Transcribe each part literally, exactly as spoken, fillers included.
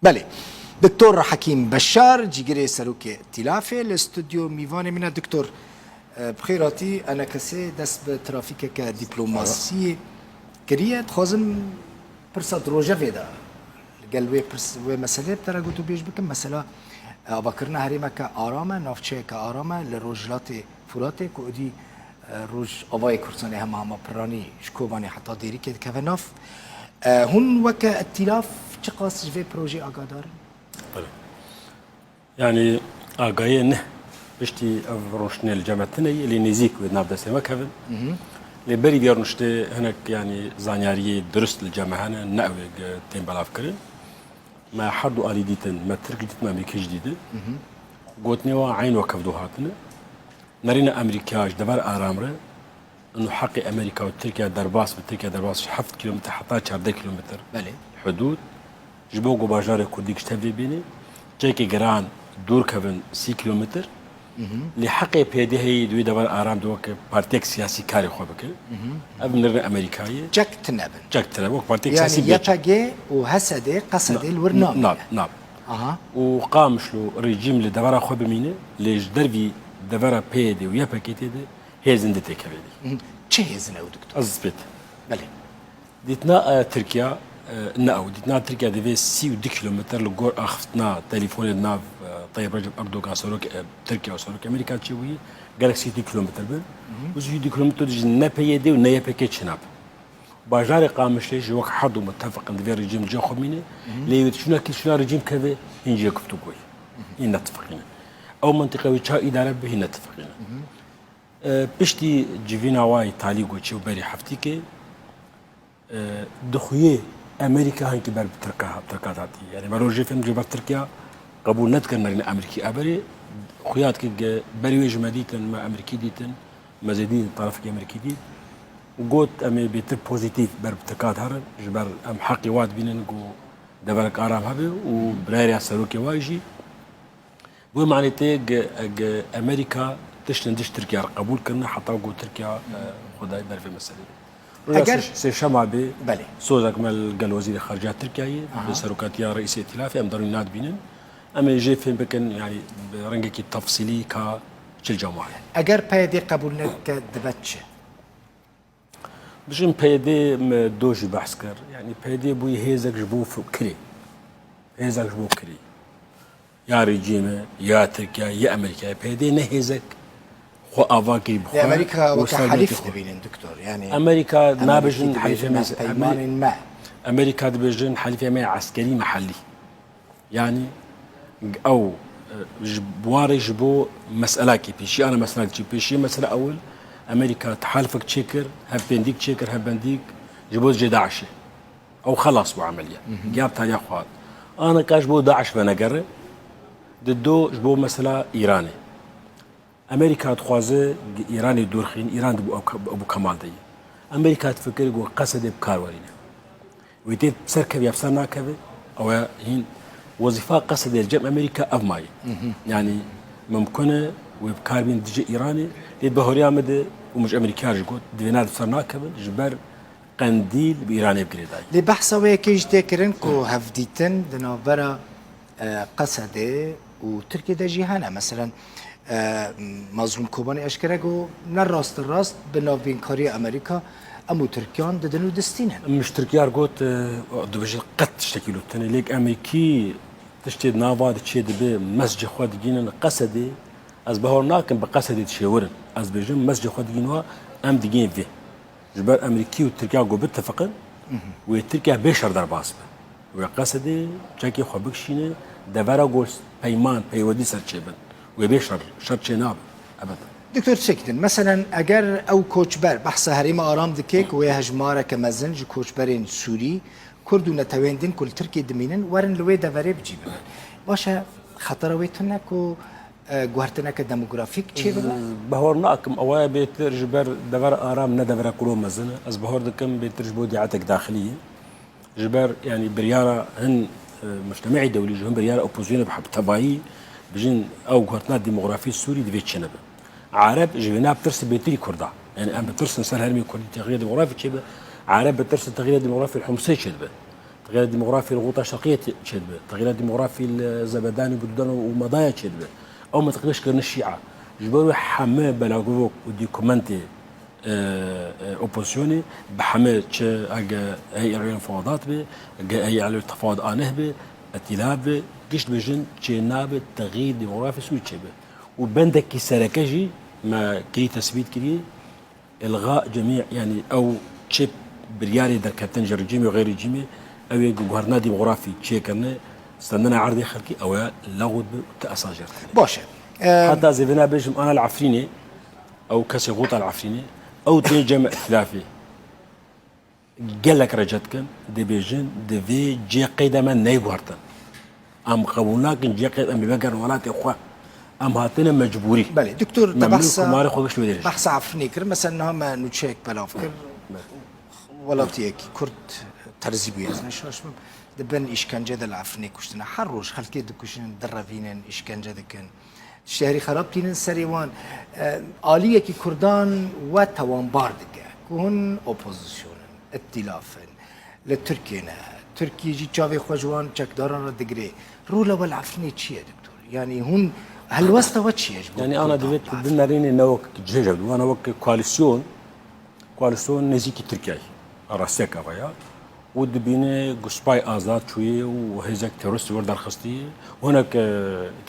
Belê. Doktor Hekîm Beşar, cîgirê serokê Tîlafê, li stûdyo mîvanê min e. Doktor, e, bi xêr hatî, enekesê dest bi trafîkeke dîplomasiyê kiriye. Dixwazim pirsa di rojevê de li gel wê pirs, wê meselê bi te re gotûbêj bikim. Mesela, e, avakirina herêmeke aram e, navçeyeke aram e, li rojhilatê Furatê ku êdî, e, Rojavayê Kurdistanê hema hema piranî ji Kobanê heta Dêrikê dikeve nav. E, hûn weke Tîlaf çiqas ji vê projeyê agadar in? Belê. Yanî agahiyê ne piştî ev rûniştinê li cem me tune ye, lê nêzîk wê di nav destê me kevin. Lê berî vê rûniştê hinek, yanî, zanyariyê dirust li cem me hene, ne ew ê tên belavkirin. Me her du alî dîtin, me Tirk jî dît, me Amerîkî jî dîtin. Gotinê wan eyn wek hevdu hatine. Nerîna Amerîka ji dever aram re, û heqê Amerîka û Tirkiye derbas bi, Tirkiye derbas ji heft kîlometre heta çardeh kîlometre Belê. Hudûd. Ji bo ku bajarê Kurdî ji tevê bîne, çekê giran dûr kevin sî kîlometre. Lê heqê P Y D heye di wê dever aram de weke partiyek siyasî karê xwe bike. Ev nerîna Amerîka ye. Çek tine bin. Çek tine, wek partiyek siyasî bê çek. Yanî Y P G û H S D qesedê li wir nabîne. Nab, nab. Aha. Û qamişlo rejîm li devera xwe bimîne, lê ji dervî devera P Y D û Y P G tê de hêzin di têkevê de. Çi hêzin ew diktor? Ez pêt. Belê. Dîtina e, Tirkiya, e, ne ew. Dîtina Tirkiya divê sî û du kîlometre li gor axiftina telîfonê di nav e, Tayyip Recep Erdogan serok e, Tirkiya û serok Amerîka çêbûyî, gerek sî û du kîlometre bin. Û sî û du kîlometre jî ne P Y D û ne Y P G çênabe. Bajarê Qamişlê jî wek her du mutefiq in divê rejîm cê xwe mîne, lê wê çûna kî çûna rejîm keve hîn cihê guftûgoyê. Hîn netifiqîne. Ew mentiqe wê çawa îdare bibe hîn netifiqîne. E, piştî civîna wa yî talî goçê û berî heftîkê, e, dixuyê Amerîka hinkî ber bi Tirka, Tirka hatî. Yanî me rojê fêm ji ber Tirkiya qebûl nedikir nerîne Amerîkî. Eberê xuya dike ge berî wê ji me dîtin, me Amerîkî dîtin, me zêdî tarafekî Amerîkî dît. Got em ê bêtir pozîtîf ber bi Tirka diherin, ji ber em heqê wa dibînin ku deverek aram hebe û birayê ya serokê wa jî. Bi wê manê tê ge, ge Amerîka tiştên dij Tirkiya re qebûl kirine heta ku Tirkiya e, xwe dayê ber vê meselê. Roja Eger- sê-, sêşema bê Belê. Sozek me li gel Wezîrê Xarica Tirkiyeyê, Aha. Bi serokatiya Reîsê Îtîlafê em derûn nadibînin. Em ê jê fêm bikin, yanî bi rengekî tefsîlî ka çil cemaye. Eger P Y D qebûl nedike dibe çi? Bijin P Y D me do jî behs kir. Yanî P Y D bûyî hêzek ji bo f-, kirê. Hêzek ji bo kirê. Ya rejîmê, ya Tirkiye, ya Amerîkayê. P Y D ne hêzek xwe ava kirî bi xwe. Lê Amerîka weke helîf dibînin, doktor. Yanî Amerîka nabêjin helîfê me. Peymanên me. Amerîka dibêjin helîfê me eskerî mehellî. Yanî ew e, ji warê ji bo meselakî pêşî, ana meselakî pêşî, mesela ewil Amerîka tehalifek çêkir, hevpêndîk çêkir, hevbendîk ji bo cê DAIŞê. Ew xelas bû emeliye. Giya tariya xwe hat. Ana ka ji bo DAIŞ venegere, di do ji bo mesela Îranê. Amerîka dixwaze Îranê dûr xin, Îran di bo ew ke-, ew bo kemal de ye. Amerîka difikir ku Qesedê bi kar werîne. Wê tê ser kevî, ev ser nakeve, ew e hîn wezîfa Qesedê li cem Amerîka ev maye. Yanî mimkun e wê bi kar bîn dijî Îranê, lê bi horiya min de û min ji Amerîka jî got, divê na di ser nakevin, ji ber qendîl bi Îranê bi girêdayî. Lê behsa wê yekê jî tê kirin ku hevdîtin di navbera, e, Qesedê û Tirkiyê de jî hene. Meselen, e, Mazlûm Kobanî eşkere got, ne rast rast bi navbînkariya Amerîka em û Tirkiyan didin û distînin. Min ji Tirkiya re got, e, dibêjin qet tiştekî li tune. Lê Amerîkî tiştê di nava de çê dibe, mescê xwe digînin Qesedê. Ez bahor nakim bi Qesedê dişêwirin. Ez dibêjim mescê xwe digîn wa, em digên vê. Ji ber Amerîkî û Tirkiya ku bitifiqin, wê Tirkiya bê şer derbas be. Wê Qesedê çekê xwe bikişîne, devera ku peyman, peywendî ser çêbin. Wê bê şer, şer çê nabe. Ebed. Doktor Çekdin, meselen eger ew koçber, behsa herêma aram dike ku wê hejmareke mezin ji koçberên Sûrî, Kurd û netewên din ku li Tirkiyê dimînin, werin li wê deverê bi cî bibin. Baş e, xetera wê tune ku e, guhertineke demografîk çêbibe? Bahor nakim, ew aya bêtir ji ber dever aram ne deverek kuro mezin e. Ez bahor dikim bêtir ji bo dîetek daxilî ye. Ji ber, yanî biryara hin, e, mujtemeî dewlî, ji hin biryara opozisyonê bi tevayî bijin ew guhertina demografî Sûrî divê çênebe. Ereb ji vê ne bi tirs bêtirî Kurda. Yanî em bi tirsin ser herêmê Kurdî texîrê demografî çêbe. Ereb bi tirsin texîrê demografî Humsê çêdibe. Texîra demografî li Xuta Şerqiyê çêdibe. Texîra demografî li Zebedanî, Bududan û Medaya çêdibe. Ew mintîqe şikirine Şîa. Ji ber wê heme belagov û dokumentê e, e, opozisyonê bi heme çi ege heyî elê tefadat be, ege heyî elê tefad aneh be, etîlaf be, gişt bêjin çê nabe texîr demografî Sûrî çêbe. Û bendekî sereke jî me kirî tesbît kirî, ilga cemî, yanî ew çi biryarê derketin ji rejîmê û xeyr rejîmê, ew ê guhertina demografî çêkirine, stendina erdê xelkî ew e lewd bi te esas jê re tine. Baş e. E, Heta zêvina bêjim ana li Efrînê, ew kesê Xuta li Efrînê, ew tê cem îhtilafê. Gelek rece dikin, dibêjin, divê cê qeyda me neyê guhertin. Em qebûl nakin cê qeyd em ê vegerin welatê xwe. Em hatine mecbûrî. Belê, doktor, te Memnûn behsa, ku marê xwe gişt wê dê. Behsa Efrînê kir. Mesela niha me nûçeyek belav kir. Welatiyekî Kurd terzî bûye, ez ne şaş bim. Di bin îşkence de li Efrînê kuştine. Her roj xelkê dikuşin, direvînin, îşkence dikin. Şehrî xerab tînin serê wan. E, aliyekî Kurdan we tewanbar dike ku hûn opozîsyon in, îtîlaf in, li Tirkiyê ne. Tirkiye jî çavê xwe ji wan çekdaran re digire. Rola we li Efrînê çi ye, doktor? Yanî hûn, helwesta we çi ye ji bo Yanî ana Kurdan divê li tu Efrînê? Binerînê ne wek cihê ji, wana wek koalîsyon, koalîsyon nêzîkî Tirkiyeyê. Rastiyek ava ya. Û dibîne ku spay azad çûye û hêzek terorîst wer derxistî. Hinek, e,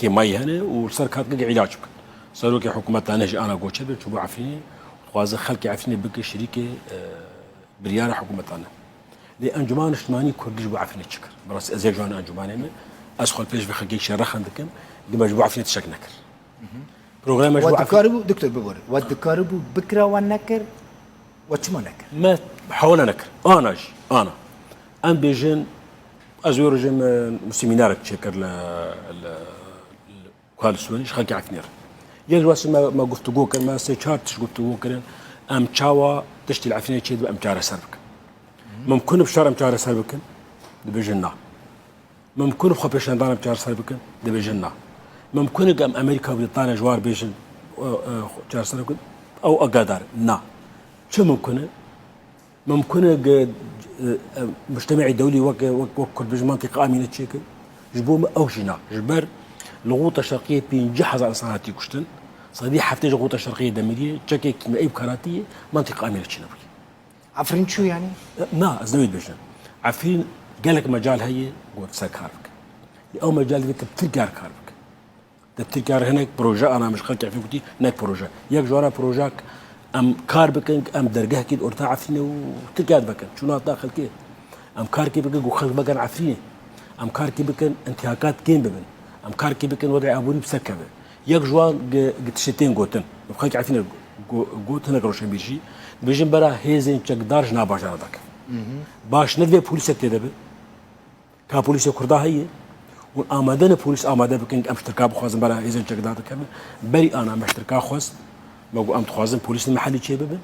kêmayî hene û li ser kar dike îlac bikin. Serokê hikûmeta ne jî ana goçe be, çûbû Efrînê, dixwaze xelkê Efrînê bike şirîkê, e, biryara hikûmeta ne. Lê Encûmena Niştimanî Kurdî ji bo Efrînê çi kir? Bi rastî ez yek ji wan encûmanê me. Ez xwe li pêş vê xelkê şerexan dikim. Dima ji bo Efrînê tiştek nekir. Programa ji We bo Efrînê dikaribû, doktor, biborin. We dikaribû bikira, we nekir. We çima nekir? Me hewla nekir. Ana jî, ana. Em bêjin, ez wê rojê me semînarek çêkir li, li, li koalîsyonê ji xelkê Efrînê re. Yek ji wan me, me guftûgo kir, me sê çar tişt guftûgo kirin. Em çawa tiştê li Efrînê çêdibe em çareser bikin. Mimkun e bi şer em çareser bikin? Dibêjin na. Mimkun e xwepêşandan em çareser bikin? Dibêjin na. Mimkun e em Amerîka û Brîtanya ji war bêjin, e, e, çareser bikin? Ew agadar, na. Çi mimkun e? Mimkun e ge, e, e, mujtemeî dewlî weke, wek, wek Kurd bêjin mantîqa amîne çêkin? Ji bo me ew jî na. Ji ber li Xuta Şerqiyê pêncî hezar însan hatiye kuştin. Sedî heftê ji Xuta Şerqiyê demiriye. Çekê kîmyayî bi kar hatiye, mantîqa amîne çênebûye. Efrîn çû yanî? Na, ez ne wê dibêjim. Efrîn gelek mecal heye ku ser kar bike. Ew mecal divê tu bi Tirkiye re kar bike. Di Tirkiye re hinek proje ana min ji xelkê Efrîn gotî, hinek proje. Yek ji wana projek em kar bikin, em dergehekî di orta Efrînê û Tirkiye divekin. Çûna da xelkê. Em karkê bikin ku xelk vegerin Efrînê. Em karkê bikin intîhakat kêm bibin. Em karkê bikin wedê aborî bi ser keve. Yek ji wan gi, gi tiştê tên gotin. Bi xelkê Efrînê go-, got hinek roşenbîr jî. Dibêjin bera hêzên çekdar ji nav bajara derkevin. Baş ne divê polîsek tê de be. Ka polîsê Kurda heye. Hûn amade ne polîs amade bikin em ji Tirka bixwazin bera hêzên çekdar dikevin. Berî ana me ji Tirka xwest. Me got em dixwazin polîsên mehellî çê bibin.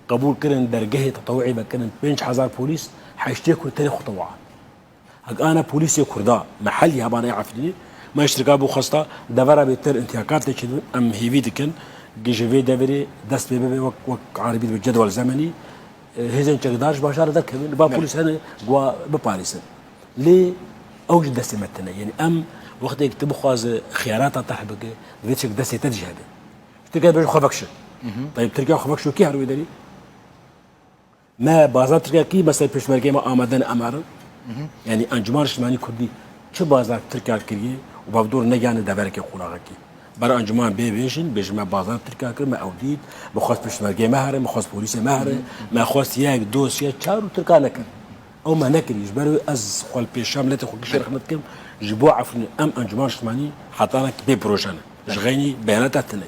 Qebûl kirin dergehê tetewuî vekirin pênc hezar polîs, heştê Kurd tenê xutewaan. Hek ana polîsê Kurda, mehellî hebanê Efrînê, me ji Tirka bû xwesta devera bêtir intîhakat tê çêdibin, em hêvî dikin, gi ji vê deverê dest pê bibe wek, wek aribî dibe cedwel zemenî, e, hêzên çekdar ji bajarê derkevin, ba Belê. Polîs hene, gwa biparêzin. Lê ew ji destê me tine. Yanî em wextê tu bixwaze xiyarata te hebike, divê tiştek destê te de jî hebe. Tirkiye dibêje xwe vekişe. Hı hı. Tayîb Tirkiye xwe vekişo kî her wê derê? Me bazar Tirkiye kî, mesela pêşmergeyê me amade ne em herin? Hı hı. Yanî Encûmena Niştimanî Kurdî çi bazar Tirkiye kiriye û bavdor negihane deverekê qonaxekî? Ber encûman bê bêjin, bêjin me bazar Tirkiye kir, me ew dît, me xwest pêşmergeyê me herin, me xwest polîsê me herin, Hı hı. me xwest yek, do, sê, çar û Tirka nekir. Ew me nekirî. Ji ber wê ez xwe li pêşiya miletê xwe kişê rexne dikim, ji bo Efrînê em Encûmena Niştimanî hetanekî bê proje ne. Ji xeynî beyanata tune ye.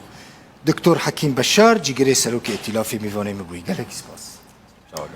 Doktor Hekîm Beşar, cîgirê serokê Îtîlafê, mîvanê min bûyî. Gelekî spas. Sağ olun.